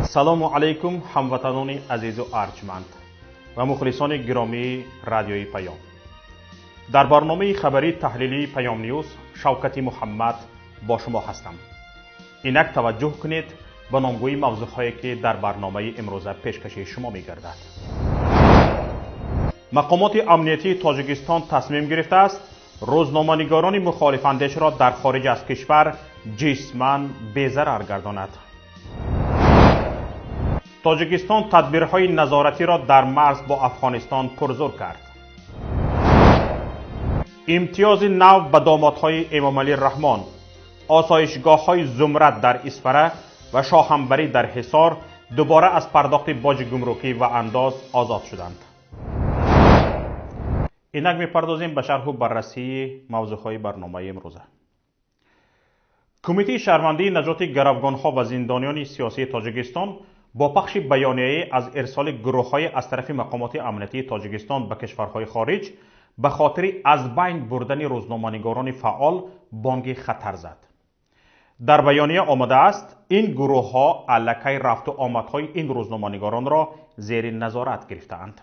Ассалому алайкум, ҳамватанони азизу арҷманд ва мухлисони гиромии радиои Паём. Дар барномаи хабарии таҳлилии Паём Ньюз Шавкати Муҳаммад бо шумо ҳастам. Инак таваҷҷӯҳ кунед ба номгӯи мавзӯъҳое, ки дар барномаи имрӯза пешкаши шумо мегардад. Мақомоти амниятии Тоҷикистон тасмим гирифтааст рӯзноманигорони мухолифандешро дар хориҷ аз кишвар ҷисман безарар гардонад. Тоҷикистон тадбирҳои назоратиро дар марз бо Афғонистон пурзур кард. Имтиёзи нав ба домодҳои Эмомалӣ Раҳмон, осоишгоҳҳои Зумрад дар Исфара ва Шоҳамбарӣ дар Ҳисор дубора аз пардохти боҷи гумрукӣ ва андоз озод шуданд. Инак мепардозем ба шарҳу баррасии мавзӯъҳои барномаи имрӯза. Кумитаи шаҳрвандии наҷоти гаравгонҳо ва зиндониёни сиёсии Тоҷикистон бо пахши баёнияе аз ирсоли гурӯҳҳое аз тарафи мақомоти амниятии Тоҷикистон ба кишварҳои хориҷ ба хотири аз байн бурдани рӯзноманигорони фаъол бонги хатар зад. Дар баёния омадааст, ин гурӯҳҳо аллакай рафту омадҳои ин рӯзноманигоронро зери назорат гирифтаанд.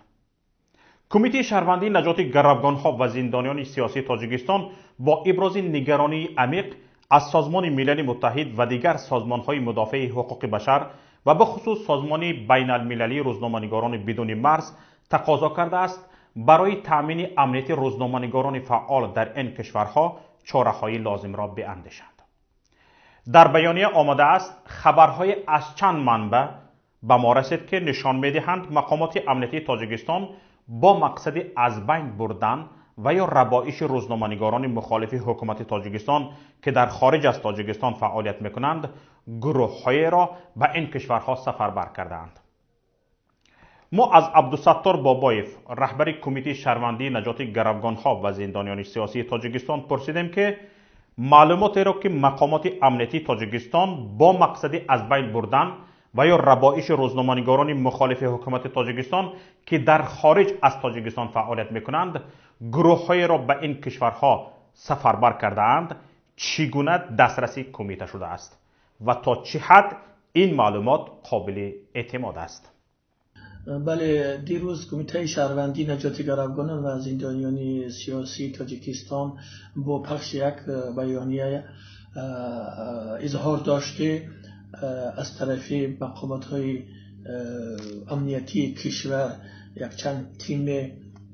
Кумитаи шаҳрвандии наҷоти гаравгонҳо ва зиндониёни сиёсии Тоҷикистон бо ибрози нигаронии амиқ аз Созмони Милали Муттаҳид ва дигар созмонҳои мудофеи ҳуқуқи башар ва бахусус Созмони байналмилалии рӯзноманигорони бидуни марз тақозо кардааст барои таъмини амнияти рӯзноманигорони фаъол дар ин кишварҳо чораҳои лозимро биандешанд. Дар баёния омадааст, хабарҳое аз чанд манбаъ ба мо расид, ки нишон медиҳанд мақомоти амниятии Тоҷикистон бо мақсади аз байн бурдан ва ё рабоиши рӯзноманигорони мухолифи ҳукумати Тоҷикистон, ки дар хориҷ аз Тоҷикистон фаъолият мекунанд, гурӯҳҳоеро ба ин кишварҳо сафарбар кардаанд. Мо аз Абдусаттор Бобоев, раҳбари Кумитаи шаҳрвандии наҷоти гаравгонҳо ва зиндониёни сиёсии Тоҷикистон, пурсидем, ки маълумотеро, ки мақомоти амниятии Тоҷикистон бо мақсади аз байн бурдан ва ё рабоиши рӯзноманигорони мухолифи ҳукумати Тоҷикистон, ки дар хориҷ аз Тоҷикистон фаъолият мекунанд, гурӯҳҳоеро ба ин кишварҳо сафарбар кардаанд, чӣ гуна дастраси кумита шудааст ва то чӣ ҳад ин маълумот қобили эътимод аст. Бале, дирӯз Кумитаи шаҳрвандии наҷоти гаравгонон ва зиндониёни сиёсии Тоҷикистон бо пахши як баёния изҳор дошт, ки аз тарафи мақомотҳои амниятии кишвар якчанд тиме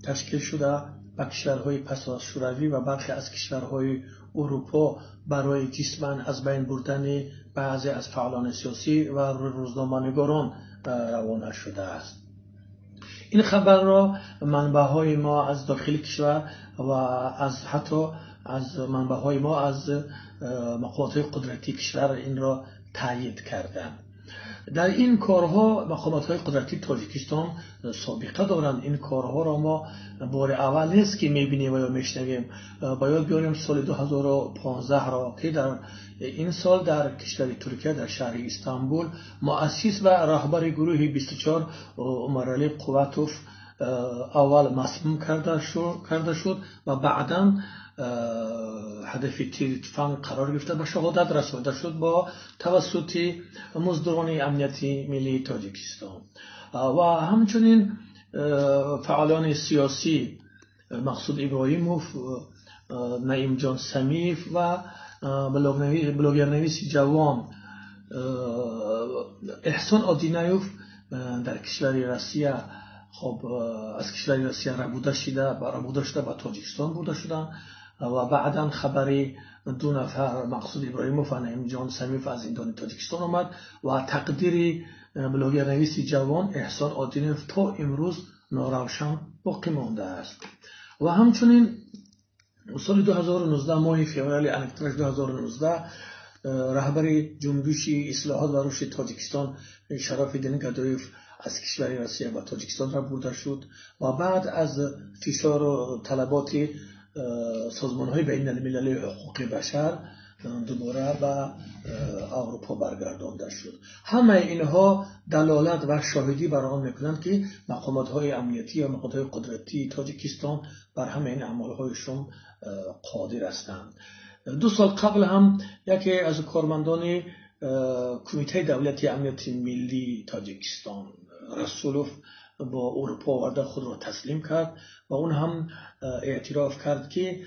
ташкил шуда ба кишварҳои пасшӯравӣ ва бархе аз кишварҳои Урупо барои ҷисман аз байн бурдани баъзе аз фаъолони сиёсӣ ва рӯзноманигорон равона шудааст. Ин хабарро манбаъҳои мо аз дохили кишвар ва аз ҳатто аз манбаъҳои мо аз мақомотҳои қудратии кишвар инро таъйид карданд. Дар ин корҳо мақомотҳои қудратии Тоҷикистон собиқа доранд. Ин корҳоро мо бори аввал нест, ки мебинем ва ё мешнавем. Ба ёд биёрем соли 2015-ро, ки дар ин сол дар кишвари Туркия, дар шаҳри Истанбул, муассис ва раҳбари гурӯҳи 24 Умаралӣ Қувватов аввал масмум карда шуд ва баъдан ҳадафи тири туфанг қарор гирифта, ба шаҳодат расонида шуд бо тавассути муздурони амнияти миллии Тоҷикистон. Ва ҳамчунин фаъолони сиёсӣ Мақсуд Иброҳимов, Наимҷон Самиев ва блогернависи ҷавон Эҳсон Одинаев дар кишвари Россия, хоб, аз кишвари Россия рабуда шуда ба Тоҷикистон бурда шуданд ва баъдан хабари ду нафар, Мақсуд Иброҳимов ва Наимҷон Самиев, аз зиндони Тоҷикистон омад ва тақдири блогернависи ҷавон Эҳсон Одинаев то имрӯз норавшан боқӣ мондааст. Ва ҳамчунин соли 2019, моҳи феврали аниқтараш 2019, раҳбари Ҷунбиши ислоҳот ва рушди Тоҷикистон Шарофиддин Гадоев аз кишвари Россия ба Тоҷикистон бурда шуд ва баъд аз фишору талаботи созмонҳои байналмилалии ҳуқуқи башар дубора ба Аврупо баргардонда шуд. Ҳамаи инҳо далолат ва шоҳидӣ бар он мекунанд, ки мақомотҳои амниятӣ ва мақомотҳои қудратии Тоҷикистон бар ҳамаи ин аъмолҳои шум қодир ҳастанд. 2 сол қабл ҳам яке аз кормандони Кумитаи давлати амнияти миллии Тоҷикистон Расулов бо Аврупо оварда худро таслим кард ва он ҳам эътироф кард, ки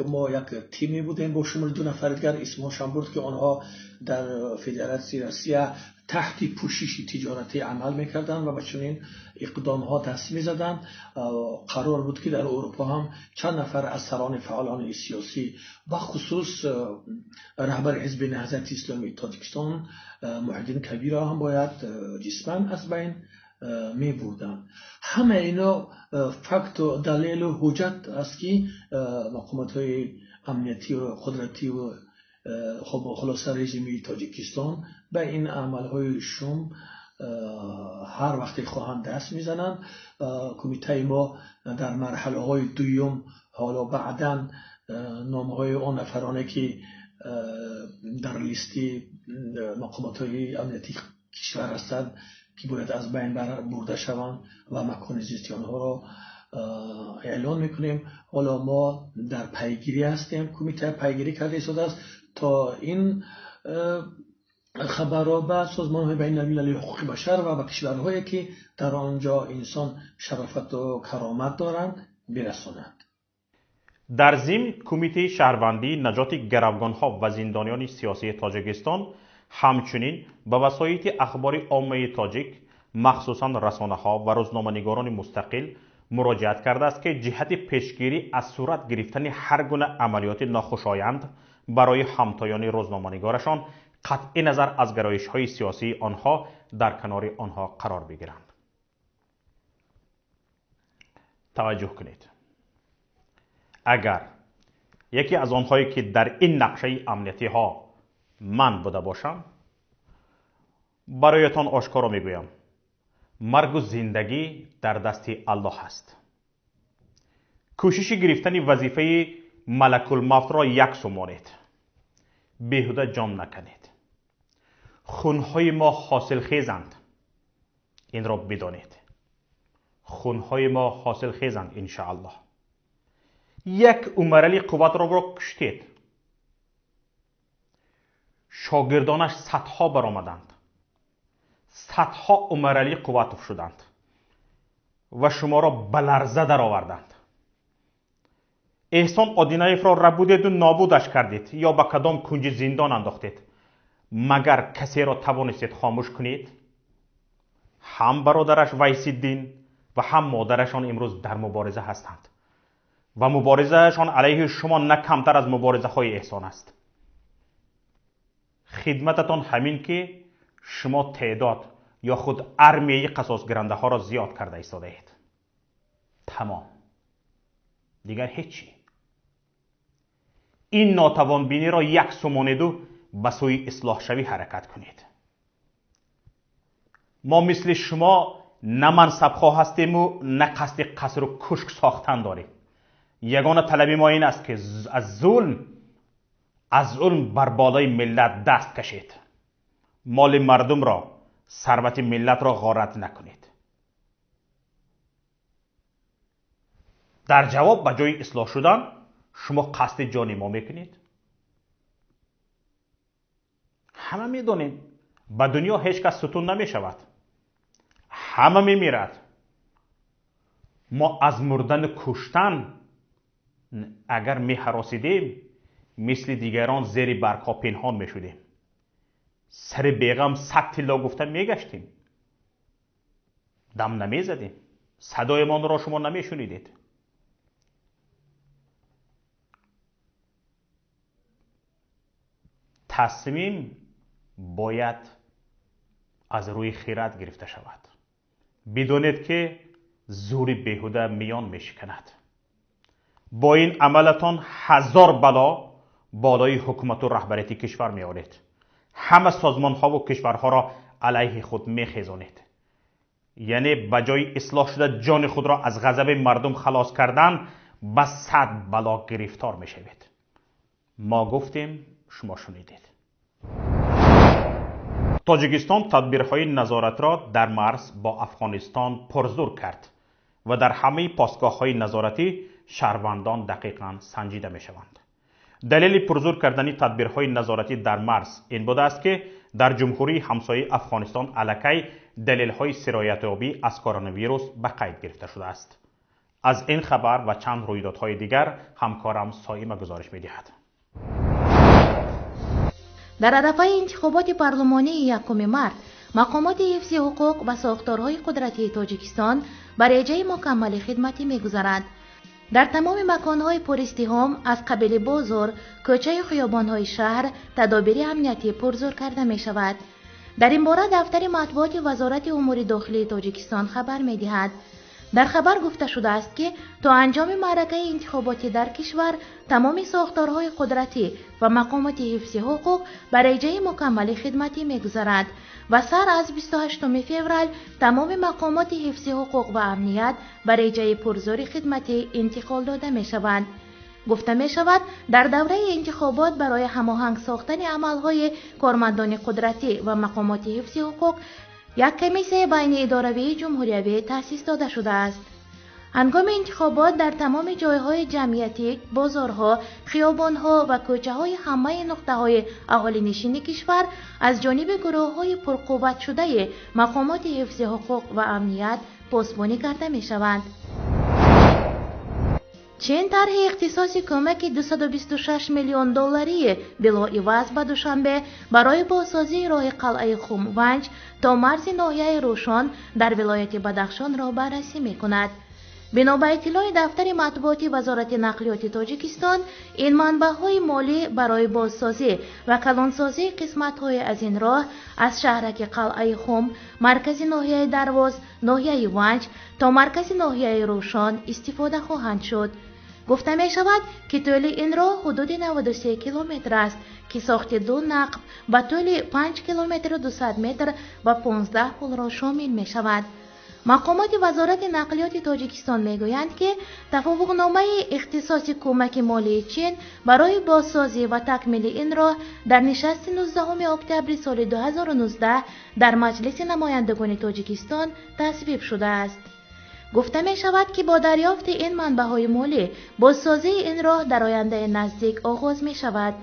мо як тиме будем бо шумули 2 нафар дигар, исмҳошам бурд, ки онҳо дар Федератсияи Россия таҳти пӯшиши тиҷоратӣ амал мекарданд ва ба чунин иқдомҳо даст мезаданд. Қарор буд, ки дар Аврупо ҳам чанд нафар аз сарони фаъолони сиёсӣ, ба хусус раҳбари ҳизби Наҳзати Исломии Тоҷикистон Муҳиддин Кабирро ҳам бояд ҷисман аз байн мебурданд. Ҳама ино факту далелу ҳуҷҷат аст, ки мақомотҳои амниятию қудратию хулоса режими Тоҷикистон ба ин амалҳои шум ҳар вақте хоҳанд даст мезананд. Кумитаи мо дар марҳалаҳои дуюм ҳоло баъдан номҳои он нафароне, ки дар листи мақомотҳои амниятии кишвар ҳастанд, ки бояд аз байн бурда шаванд ва макони зисти онҳоро эълон мекунем. Ҳоло мо дар пайгирӣ ҳастем, кумита пайгирӣ карда истодааст то ин хабарро ба созмонҳои байналмилалии ҳуқуқи башар ва ба кишварҳое, ки дар он ҷо инсон шарофату каромат доранд, бирасонанд. Дар зимн Кумитаи шаҳрвандии наҷоти гаравгонҳо ва зиндониёни сиёсии Тоҷикистон ҳамчунин ба васоити ахбори оммаи тоҷик, махсусан расонаҳо ва рӯзноманигорони мустақил муроҷиат кардааст, ки ҷиҳати пешгирӣ аз сурат гирифтани ҳар гуна амалиёти нохушоянд барои ҳамтоёни рӯзноманигорашон қатъи назар аз гароишҳои сиёсии онҳо дар канори онҳо қарор бигиранд. Таваҷҷӯҳ кунед. Агар яке аз онҳое, ки дар ин нақшаи амниятиҳо ман буда бошам, бароятон ошкоро мегӯям, маргу зиндагӣ дар дасти Аллоҳ аст. Кӯшиши гирифтани вазифаи малакулмавтро як су монед, беҳуда ҷон наканед. Хунҳои мо ҳосилхезанд, инро бидонед. Хунҳои мо ҳосилхезанд, иншааллоҳ. Як Умаралӣ Қувватовро куштед, шогирдонаш садҳо баромаданд, садҳо Умаралӣ Қувватов шуданд ва шуморо ба ларза дароварданд. Эҳсон Одинаевро рабудеду нобудаш кардед ё ба кадом кунҷи зиндон андохтед. Магар касеро тавонистед хомӯш кунед? Ҳам бародараш Вайсиддин ва ҳам модарашон имрӯз дар мубориза ҳастанд ва муборизаашон алайҳи шумо на камтар аз муборизаҳои эҳсон аст. Хидмататон ҳамин, ки шумо теъдод ё худ армияи қасосгирандаҳоро зиёд карда истодаед. Тамом, дигар ҳеҷ чӣ. Ин нотавонбиниро як су монеду ба сӯи ислоҳшавӣ ҳаракат кунед. Мо мисли шумо на мансабхоҳ ҳастему на қасди қасру кушк сохтан дорем. Ягона талаби мо ин аст, ки аз зулм бар болои миллат даст кашед. Моли мардумро, сарвати миллатро ғорат накунед. Дар ҷавоб ба ҷои ислоҳ шудан шумо қасди ҷони мо мекунед. Ҳама медонем, ба дунё ҳеҷ кас сутун намешавад, ҳама мемирад. Мо аз мурдану куштан агар меҳаросидем, мисли дигарон зери баргҳо пинҳон мешудем, сари беғам 100 тилло гуфта мегаштем, дам намезадем, садоямонро шумо намешунидед. Тасмим бояд аз рӯи хират гирифта шавад. Бидонед, ки зури беҳуда миён мешиканад. Бо ин амалатон 1000 бало болои ҳукумату раҳбарияти кишвар меоред. Ҳама созмонҳову кишварҳоро алайҳи худ мехезонед. Яъне ба ҷои ислоҳ шуда ҷони худро аз ғазаби мардум халос кардан ба 100 бало гирифтор мешавед. Мо гуфтем, шумо шунидед. Тоҷикистон тадбирҳои назоратро дар марз бо Афғонистон пурзур кард ва дар ҳамаи постгоҳҳои назоратӣ шаҳрвандон дақиқан санҷида мешаванд. Далели пурзур кардани тадбирҳои назоратӣ дар марз ин будааст, ки дар ҷумҳурии ҳамсояи Афғонистон аллакай далелҳои сироятёбӣ аз коронавирус ба қайд гирифта шудааст. Аз ин хабар ва чанд рӯйдодҳои дигар ҳамкорам Соима гузориш медиҳад. Дар арафаи интихоботи парлумонии 1 март мақомоти ҳифзи ҳуқуқ ва сохторҳои қудратии Тоҷикистон ба реҷаи мукаммали хидматӣ мегузаранд. Дар тамоми маконҳои пуриздиҳом аз қабили бозор, кӯчаю хиёбонҳои шаҳр тадобири амниятӣ пурзур карда мешавад. Дар ин бора дафтари матбуоти Вазорати умури дохилии Тоҷикистон хабар медиҳад. Дар хабар гуфта шудааст, ки то анҷоми маъракаи интихоботӣ дар кишвар тамоми сохторҳои қудратӣ ва мақомоти ҳифзи ҳуқуқ ба реҷаи мукаммали хидматӣ мегузаранд ва сар аз 28 феврал тамоми мақомоти ҳифзи ҳуқуқ ва амният ба реҷаи пурзури хидматӣ интиқол дода мешаванд. Гуфта мешавад, дар давраи интихобот барои ҳамоҳанг сохтани амалҳои кормандони қудратӣ ва мақомоти ҳифзи ҳуқуқ як комиссияи байниидоравии ҷумҳуриявӣ таъсис дода шудааст. Ҳангоми интихобот дар тамоми ҷойҳои ҷамъиятӣ, бозорҳо, хиёбонҳо ва кӯчаҳои ҳамаи нуқтаҳои аҳолинишини кишвар аз ҷониби гурӯҳҳои пурқувватшудаи мақомоти ҳифзи ҳуқуқ ва амният посбонӣ карда мешаванд. Чин тарҳи ихтисоси кӯмаки 226 миллион долларии билоиваз ба Душанбе барои бозсозии роҳи қалъаи Хум-Ванҷ то марзи ноҳияи Рӯшон дар вилояти Бадахшонро баррасӣ мекунад. Бино ба иттилои дафтари матбуоти Вазорати нақлиёти Тоҷикистон, ин манбаъҳои молӣ барои бозсозӣ ва калонсозии қисматҳои аз ин роҳ аз шаҳраки қалъаи Хум, маркази ноҳияи Дарвоз, ноҳияи Ванҷ то маркази ноҳияи Рӯшон истифода хоҳанд шуд. Гуфта мешавад, ки тӯли ин роҳ ҳудуди 93 километр аст, ки сохти ду нақб ба тӯли 5 километру 200 метр ва 15 пулро шомил мешавад. Мақомоти Вазорати нақлиёти Тоҷикистон мегӯянд, ки тафовуқномаи ихтисоси кӯмаки молии Чин барои бозсозӣ ва такмили ин роҳ дар нишасти 19 октябри соли 2019 дар Маҷлиси намояндагони Тоҷикистон тасвиб шудааст. Гуфта мешавад, ки бо дарёфти ин манбаъҳои молӣ бозсозии ин роҳ дар ояндаи наздик оғоз мешавад.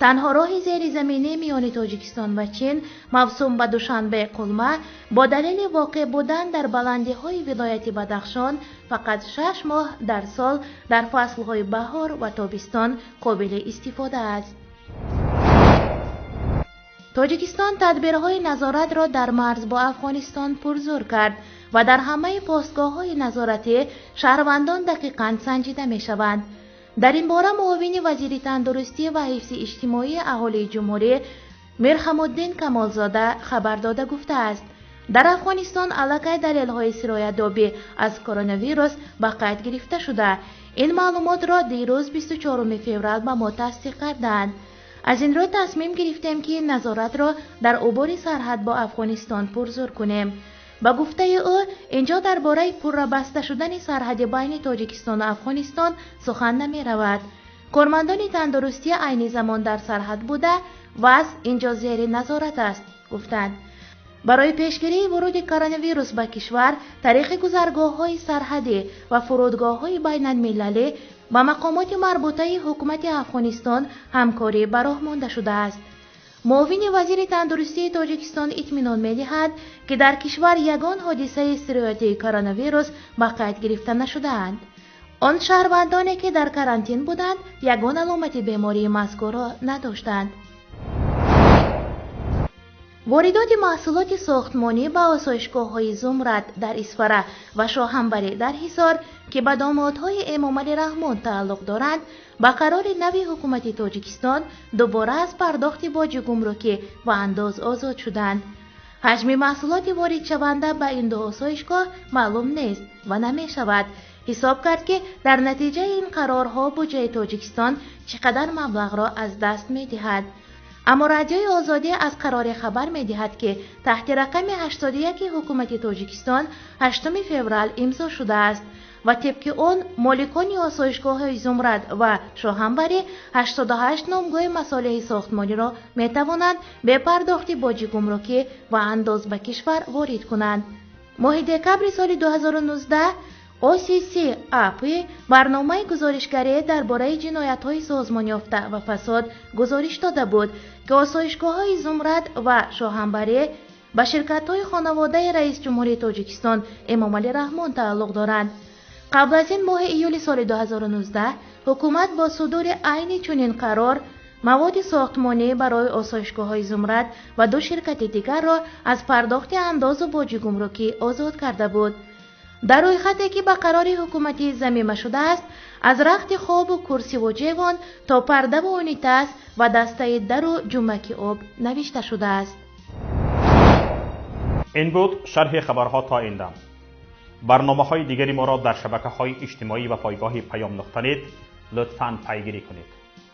Танҳо роҳи зеризаминӣ миёни Тоҷикистон ва Чин мавсум ба Душанбе Қулма бо далели воқеъ будан дар баландиҳои вилояти Бадахшон фақат 6 моҳ дар сол дар фаслҳои баҳор ва тобистон қобили истифода аст. Тоҷикистон тадбирҳои назоратро дар марз бо Афғонистон пурзур кард ва дар ҳамаи постгоҳҳои назоратӣ шаҳрвандон дақиқан санҷида мешаванд. Дар ин бора муовини вазири тандурустӣ ва ҳифзи иҷтимоии аҳолии ҷумҳурӣ Мирхамуддин Камолзода хабар дода гуфтааст, дар Афғонистон аллакай далелҳои сироятёбӣ аз коронавирус ба қайд гирифта шуда. Ин маълумотро дирӯз 24 феврал ба мо тасдиқ карданд. Аз ин рӯ тасмим гирифтем, ки назоратро дар убури сарҳад бо Афғонистон пурзур кунем. Ба гуфтаи ӯ, инҷо дар бораи пурра баста шудани сарҳади байни Тоҷикистону Афғонистон сухан намеравад. Кормандони тандурустӣ айни замон дар сарҳад буда, вазъ инҷо зери назорат аст, гуфтанд. Барои пешгирии вуруди коронавирус ба кишвар тариқи гузаргоҳҳои сарҳадӣ ва фурудгоҳҳои байналмилалӣ ба мақомоти марбутаи ҳукумати Афғонистон ҳамкорӣ ба роҳ монда шудааст. Муовини вазири тандурустии Тоҷикистон итминон медиҳад, ки дар кишвар ягон ҳодисаи сироятии коронавирус ба қайд гирифта нашудаанд. Он шаҳрвандоне, ки дар карантин буданд, ягон аломати бемории мазкурро надоштанд. Воридоти маҳсулоти сохтмонӣ ба осоишгоҳҳои Зумрад дар Исфара ва Шоҳамбарӣ дар Ҳисор, ки ба домодҳои Эмомалӣ Раҳмон тааллуқ доранд, ба қарори нави ҳукумати Тоҷикистон дубора аз пардохти боҷи гумрукӣ ва андоз озод шуданд. Ҳаҷми маҳсулоти воридшаванда ба ин ду осоишгоҳ маълум нест ва намешавад ҳисоб кард, ки дар натиҷаи ин қарорҳо буҷаи Тоҷикистон чӣ қадар маблағро аз даст медиҳад. Аммо Радиои Озодӣ аз қароре хабар медиҳад, ки таҳти рақами 81 ҳукумати Тоҷикистон 8 феврал имзо шудааст ва тибқи он моликони осоишгоҳҳои Зумрад ва Шоҳамбарӣ 88 номгӯи масолеҳи сохтмониро метавонанд бе пардохти боҷи гумрукӣ ва андоз ба кишвар ворид кунанд. Моҳи декабри соли 2019 ОССАП барномаи гузоришгарӣ дар бораи ҷиноятҳои созмонёфта ва фасод гузориш дода буд, ки осоишгоҳҳои Зумрад ва Шоҳамбарӣ ба ширкатҳои хонаводаи раиси ҷумҳурии Тоҷикистон Эмомалӣ Раҳмон тааллуқ доранд. Қабл аз ин моҳи июли соли 2019 ҳукумат бо судури айни чунин қарор маводи сохтмонӣ барои осоишгоҳҳои Зумрад ва ду ширкати дигарро аз пардохти андозу боҷи гумрукӣ озод карда буд. Дар рӯйхате ки ба қарори ҳукуматӣ замима шудааст, аз рахти хобу курсиву ҷевон то пардаву унитаз ва дастаи дару ҷумаки об навишта шудааст. Ин буд шарҳи хабарҳо то ин дам. Барномаҳои дигари моро дар шабакаҳои иҷтимоӣ ва пойгоҳи Паём нуқта нет лутфан пайгирӣ кунед.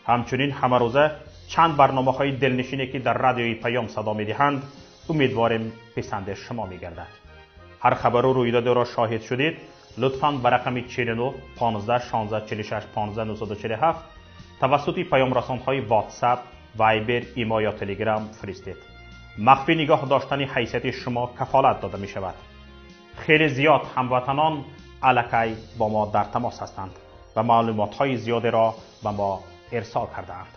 Ҳамчунин ҳамарӯза чанд барномаҳои дилнишине ки дар радиои Паём садо медиҳанд, умедворем писанди шумо мегардад. Ҳар хабару рӯйдодеро шоҳид шудед, лутфан ба рақами 49 15 16 46 15 947 тавассути паёмрасонҳои WhatsApp, Viber, Имо ё Telegram фиристед. Махфӣ нигоҳ доштани ҳайсияти шумо кафолат дода мешавад. Хеле зиёд ҳамватанон аллакай бо мо дар тамос ҳастанд ва маълумотҳои зиёдеро ба мо ирсол кардаанд.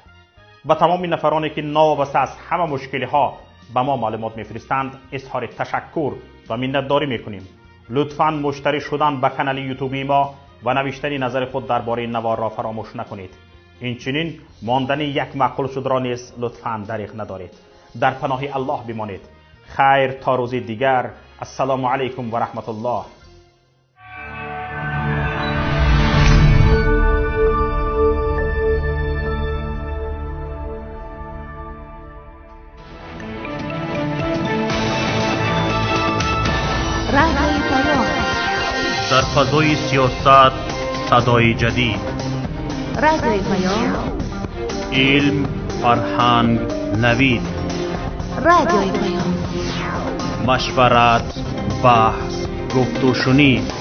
Ба тамоми нафароне ки новобаста аз ҳама мушкилиҳо ба мо маълумот мефиристанд, изҳори ташаккур ва миннатдорӣ мекунем. Лутфан муштарӣ шудан ба канали ютубии мо ва навиштани назари худ дар бораи наворро фаромӯш накунед. Инчунин мондани як маъқул шудро низ лутфан дариғ надоред. Дар паноҳи Аллоҳ бимонед. Хайр то рӯзи дигар. Ассалому алайкум ва раҳматуллоҳ. Дар фазои сиёсат садои ҷадид, Радиои Паём, илм, фарҳанг, навид, Радиои Паём, машварат, баҳс, гуфтушунид.